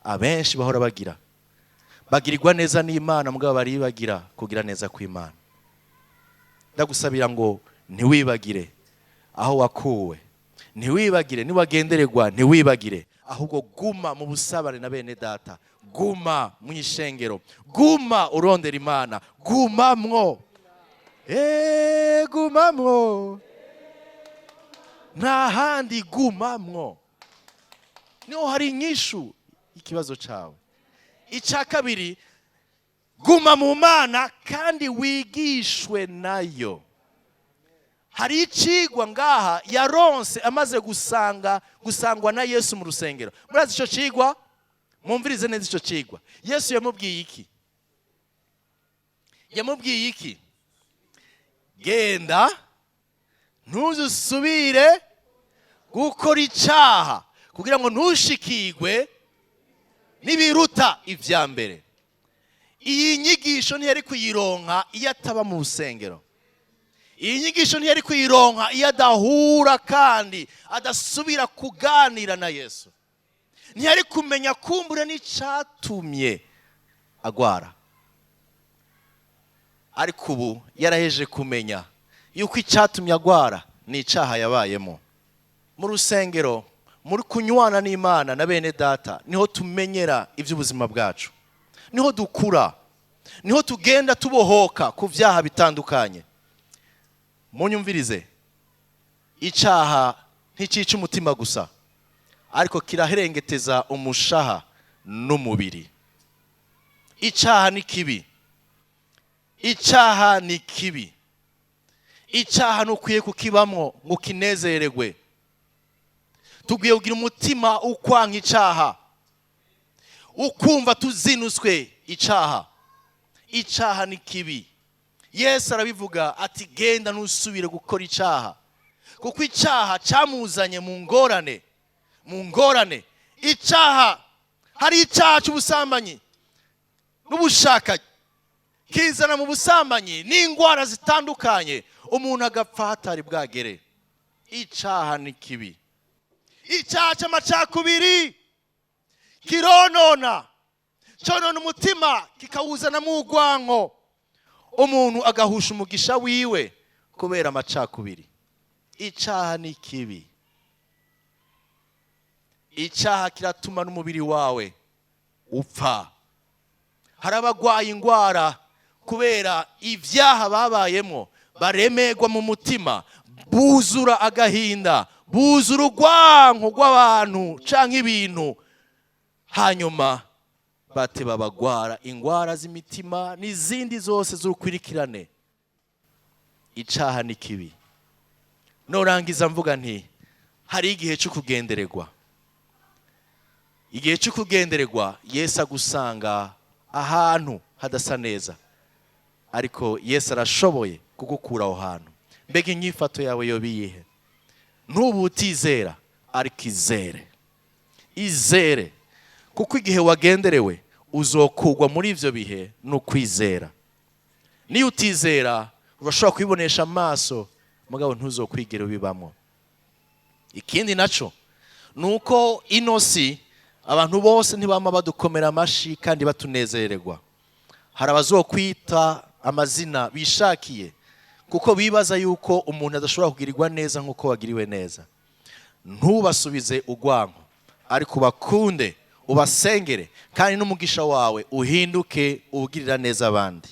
abenshi bahora bagira. Bagirirwa neza n'Imana, mugabo baribagira kugira neza kw'Imana. Ndagusabira ngo ntiwibagire aho wakuwe, ntiwibagire niwagendererwa, ntiwibagire. Ahubwo guma mu busabane na bene data, guma mu ishengero, guma urondera Imana, gumamwo. Gumamwo, nta handi, gumamwo, niho hari inyishu y'ikibazo cyawe. Icya kabiri, guma mu Mana kandi wigishwe nayo. Hari icigwa ngaha yaronse amaze gusanga gusangwa na Yesu mu rusengero. Murazi icyo cigwa? Mwumvirize neza icyo cigwa. Yesu yamubwiye iki? Yamubwiye iki? "Genda, ntuzusubire gukora icyaha, kugira ngo ntushikigwe n'ibiruta ibya mbere." Iyi nyigisho ntiyari kuyironka iyo ataba mu rusengero. Iyi nyigisho ntiyari kuyironka iyo adahura kandi adasubira kuganira na Yesu. Ntiyari kumenya kumbura n'icyatumye agwara. Ariko ubu yaraheje kumenya yuko icyatumye agwara ni icyaha yabayemo. Mu rusengero, muri kunywana n'Imana na bene data, niho tumenyera iby'ubuzima bwacu, niho dukura, niho tugenda tubohoka ku byaha bitandukanye. Munyumvirize, icyaha ntikica umutima gusa, ariko kiraherengeteza umushaha n'umubiri. Icyaha ni kibi, icyaha ni kibi. Icyaha ntukwiye kukibamwo ngo ukinezererwe. Tugwiye kugira umutima ukwanka icyaha, ukumva tuzinuswe icyaha. Icyaha ni kibi. Yesu arabivuga ati: "Genda, ntusubire gukora icyaha," kuko icyaha cyamuzanye mu ngorane, mu ngorane. Icyaha, hari icyaha cy'ubusambanyi n'ubushakanye, kizana mu busambanyi n'indwara zitandukanye, umuntu agapfa hatari bwagere. Icyaha ni kibi. Icyaha cy'amacakubiri kironona. Cyonona umutima, kikawuzanamo urwanko, umuntu agahusha umugisha wiwe kubera amacakubiri. Icyaha ni kibi. Icyaha kiratuma n'umubiri wawe upfa. Hari abagwaye indwara kubera ibyaha babayemo, baremerwa mu mutima, buzura agahinda, buzura urwanko rw'abantu cyangwa ibintu, hanyuma bateba bagwara indwara z'imitima n'izindi zose z'urukwirikirane. Icyaha ni kibi. Norangiza mvuga nti hari igihe cyo kugendererwa. Igihe cyo kugendererwa, Yesu agusanga ahantu hadasa neza, ariko Yesu arashoboye kugukura aho hantu. Mbega inyifato yawe yoba iyihe? Ntubu utizera, ariko izere, izere, kuko igihe wagenderewe uzokugwa muri ibyo bihe n'ukwizera. Niyo utizera, urashobora kubibonesha amaso, mugabo ntuzokwigera ubibamo. Ikindi naco ni uko ino si abantu bose ntibama badukomera amashi kandi batunezererwa. Hari abazokwita amazina bishakiye, kuko bibaza yuko umuntu adashobora kugirirwa neza nk'uko wagiriwe neza. Ntubasubize urwanko, ariko ubakunde, ubasengere, kandi n'umugisha wawe uhinduke ugirira neza abandi.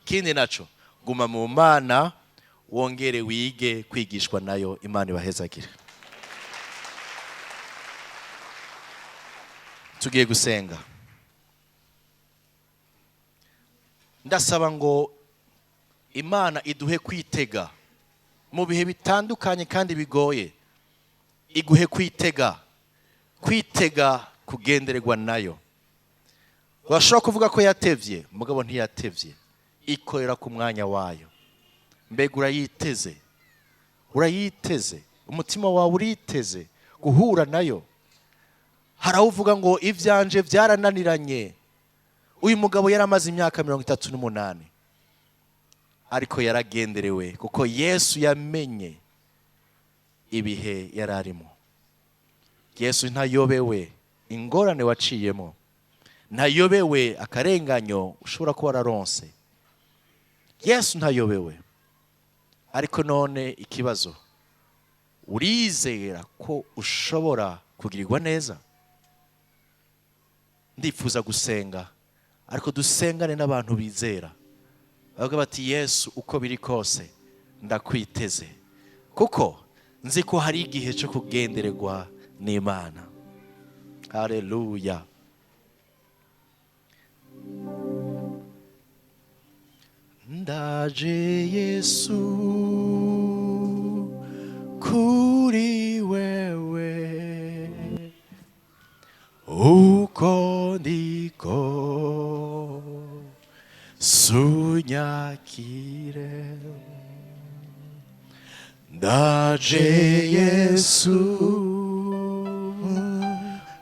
Ikindi naco, guma mu Mana, wongere wige kwigishwa nayo. Imana ibahezagire. Tugiye gusenga. Ndasaba ngo Imana iduhe kwitega mu bihe bitandukanye kandi bigoye, iguhe kwitega, kwitega kugendererwa nayo. Urashobora kuvuga ko yatevye, mugabo ntiyatevye, ikorera ku mwanya wayo. Mbega urayiteze? Urayiteze? Umutima wawe uriteze guhura nayo? Hari aho uvuga ngo ivyanje byarananiranye. Uyu mugabo yaramaze imyaka 38, ariko yaragenderewe, kuko Yesu yamenye ibihe yararimo. Yesu ntayobewe ingorane waciyemo, ntayobewe akarenganyo ushobora kuba wararonse. Yesu ntayobewe. Ariko none ikibazo, urizera ko ushobora kugirirwa neza? Ndifuza gusenga, ariko dusengane n'abantu bizera, bavuga bati Yesu, uko biri kose ndakwiteze, kuko nzi ko hari igihe cyo kugendererwa n'Imana. Haleluya. Ndaje Yesu kuri wewe, uko ndiko sunyakire. Ndaje Yesu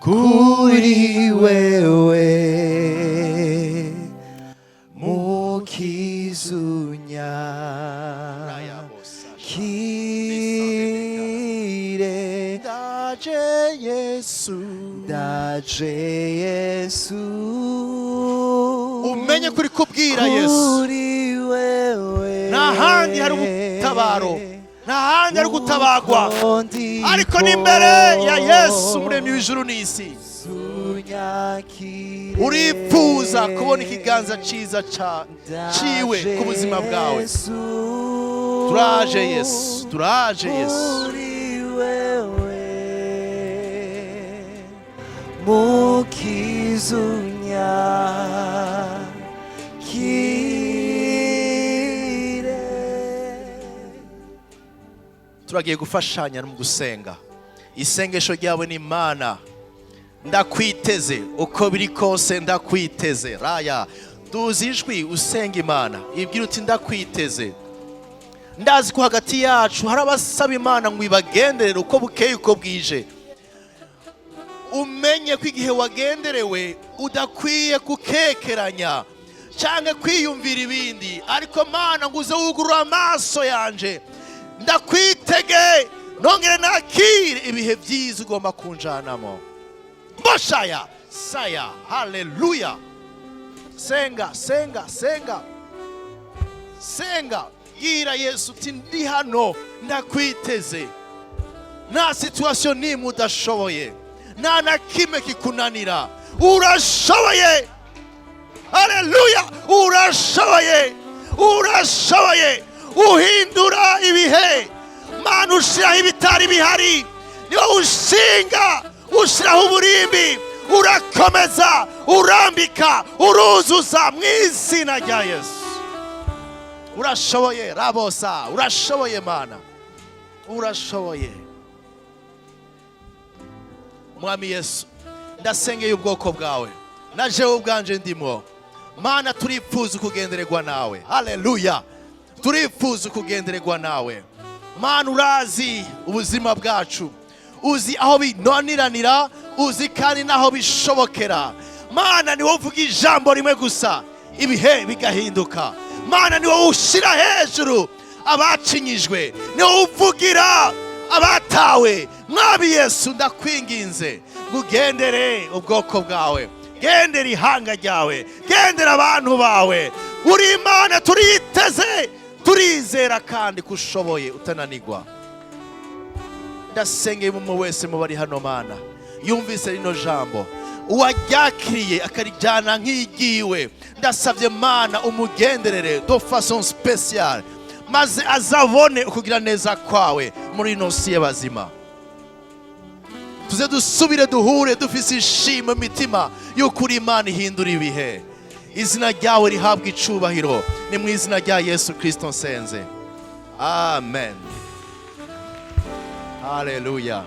kuri wewe, mukizunya kire. Ndaje Yesu, Ndaje Yesu, umenye kuri kubwira Yesu, kuri wewe, nta handi hari ubutabaro, nta handi hari gutabagwa, ariko ni imbere ya Yesu umuremyi w'ijuru n'isi. Sunyakire. Uripfuza kubona ikiganza ciza ciwe ku buzima bwawe. Turaje Yesu, turaje Yesu. Kuri wewe, mukizunya kire. Turagiye gufashanya mu gusenga. Isengesho ryawe ni Imana, ndakwiteze uko biri kose, ndakwiteze. Raya, duza ijwi usenga Imana, ibwira uti ndakwiteze. Ndazi ko hagati yacu hari abasaba Imana ngo ibagenderere uko bukeye uko bwije. Umenye ko igihe wagenderewe udakwiye kukekeranya cyangwa kwiyumvira ibindi, ariko Mana ngo uze wugurure amaso yanje, ndakwitege, nongere nakire ibihe byiza ugomba kunjanamo. Mboshaya saya, haleluya. Senga, senga, senga, senga. Bwira Yesu uti: "Ndi hano, ndakwiteze. Nta situation n'imwe udashoboye, nta na kimwe kikunanira. Urashoboye." Haleluya! Urashoboye, urashoboye. Uhindura ibihe, Mana. Ushyiraho ibitari bihari, niwo ushinga, ushyiraho uburimbi, urakomeza, urambika, uruzuza mu izina rya Yesu. Urashoboye rabosa, urashoboye Mana, urashoboye. Mwami Yesu, ndasengeye ubwoko bwawe, na jewe ubwanje ndimo. Mana, turipfuza kugendererwa nawe. Haleluya! Turipfuza kugendererwa nawe, Mana. Urazi ubuzima bwacu, uzi aho binaniranira, uzi kandi n'aho bishobokera. Mana, ni wowe uvuga ijambo rimwe gusa, ibihe bigahinduka. Mana, ni wowe ushyira hejuru abacinyijwe, ni wowe uvugira abatawe. Mwami Yesu, ndakwinginze ngo ugendere ubwoko bwawe, gendera ihanga ryawe, gendera abantu bawe. Uri Imana, turiyiteze, turizera kandi ko ushoboye, utananigwa. Ndasengeye umwe wese mu bari hano, Mana, yumvise rino jambo, uwaryakiriye akarijyana nk'igiwe. Ndasabye, Mana, umugenderere de façon spéciale, maze azabone ukugira neza kwawe muri ino si y'abazima. Tuze dusubire duhure dufise ishimwe mu mitima y'uko uri Imana ihindura ibihe. Izina ryawe rihabwa icubahiro. Ni mu izina rya Yesu Kirisito nsenze, amen. Haleluya!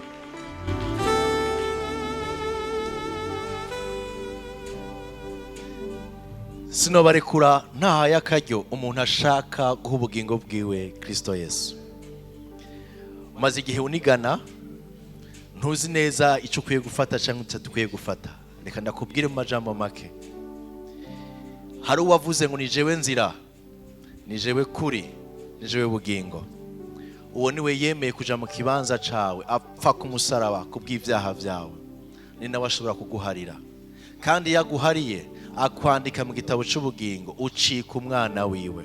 Sinobarekura ntahaye akaryo umuntu ashaka guha ubugingo bwiwe Kirisito Yesu. Umaze igihe unigana, ntuzi neza icyo ukwiye gufata cyangwa icyo gufata. Reka ndakubwire mu majambo make. Hari uwavuze ngo: "Ni jewe nzira, ni jewe kuri, ni jewe bugingo." Uwo niwe yemeye kuja mu kibanza cawe, apfa ku musaraba ku bw'ibyaha byawe. Ni nawe ashobora kuguharira, kandi iyo aguhariye akwandika mu gitabo cy'ubugingo, ucika umwana wiwe.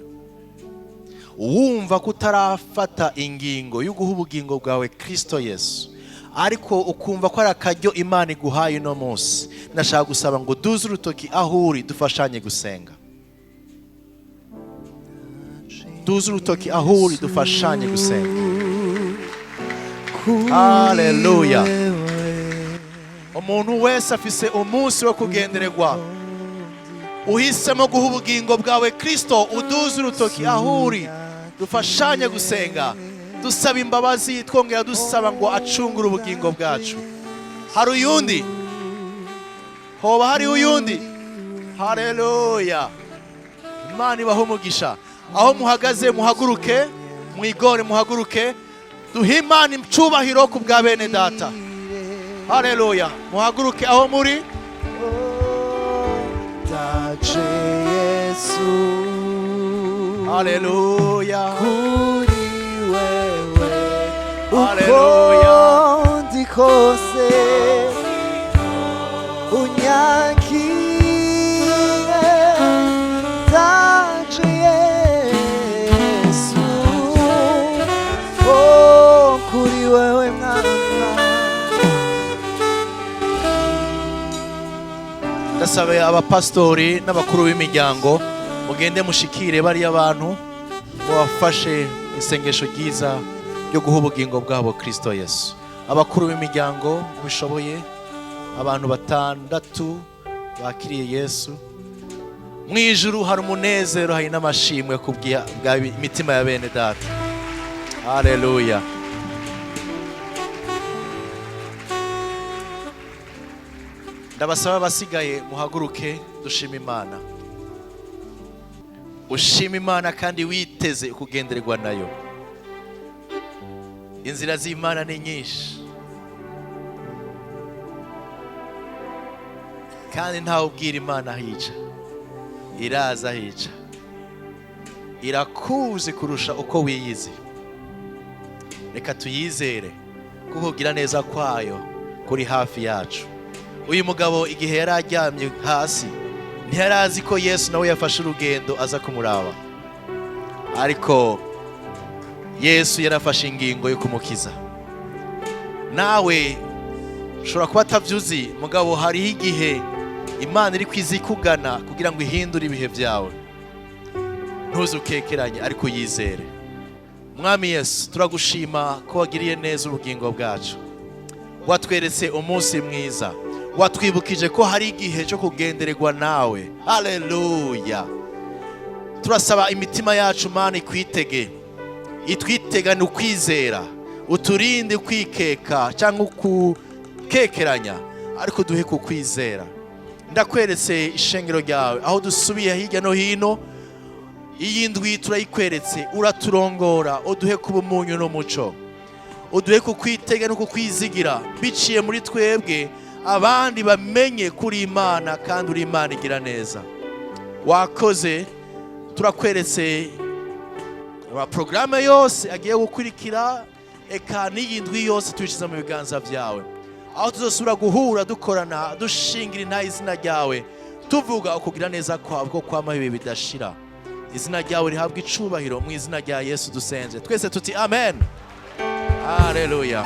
Wumva ko utarafata ingingo yo guha ubugingo bwawe Kirisito Yesu, ariko ukumva ko ari akaryo Imana iguhaye uno munsi, ndashaka gusaba ngo duze urutoki aho uri, dufashanye gusenga. Duze urutoki aho uri, dufashanye gusenga. Haleluya! Umuntu wese afise umunsi wo kugendererwa. Uhisemo guha ubugingo bwawe Kirisito, uduze urutoki aho uri, dufashanye gusenga, dusaba imbabazi, twongera dusaba ngo acungure ubugingo bwacu. Hari uyundi? Hoba hari uyundi? Haleluya! Imana ibahe umugisha. Aho muhagaze muhaguruke, mwigore, muhaguruke, duhe Imana icyubahiro ku bwa bene data. Haleluya! Muhaguruke aho muri. Ndaje Yesu. Haleluya! Kuri wewe. Haleluya. Uko ndi kose unyakire. Ndaje Yesu, oh, kuri wewe mwana. Ndasaba abapasitori n'abakuru b'imiryango, mugende mushikire bariya bantu, mubafashe isengesho ryiza ryo guha ubugingo bwabo Kristo Yesu. Abakuru b'imiryango mubishoboye, abantu batandatu bakiriye Yesu. Mu ijuru hari umunezero, hari n'amashimwe ku bwa imitima ya bene data. Haleluya! Ndabasaba abasigaye muhaguruke, dushima Imana. Ushima Imana kandi witeze kugendererwa nayo. Inzira z'Imana ni nyinshi, kandi ntawe ubwira Imana ahica. Iraza ahica, irakuzi kurusha uko wiyizi. Reka tuyizere, kuko kugira neza kwayo kuri hafi yacu. Uyu mugabo, igihe yari aryamye hasi Ntiyari azi ko Yesu nawe yafashe urugendo aza kumuraba, ariko Yesu yarafashe ingingo yo kumukiza. Nawe ushobora kuba atabyuzi, mugabo hariho igihe Imana iri kwizikugana kugira ngo ihindure ibihe byawe. Ntuzukekeranye, ariko yizere. Mwami Yesu, turagushima ko wagiriye neza ubugingo bwacu, watweretse umunsi mwiza, watwibukije ko hari igihe cyo kugendererwa nawe. Haleluya! Turasaba imitima yacu, Mana, ikwitege, itwitegane ukwizera. Uturinde kwikeka cyangwa kukekeranya, ariko duhe kukwizera. Ndakweretse ishengero ryawe aho dusubiye hirya no hino. Iyi ndwi turayikweretse, uraturongora, uduhe kuba umunyu n'umuco, uduhe kukwitega no kukwizigira. Biciye muri twebwe, abandi bamenye kuri Imana kandi uri Imana igira neza. Wakoze. Turakweretse porogaramu yose agiye gukurikira, eka n'iyi ndwi yose tuyishyize mu biganza byawe, aho tuzosubira guhura dukorana, dushingira intahe izina ryawe, tuvuga ukugira neza kwawe ko kwama ibihe bidashira. Izina ryawe rihabwa icubahiro. Mu izina rya Yesu dusenze twese tuti amen. Haleluya.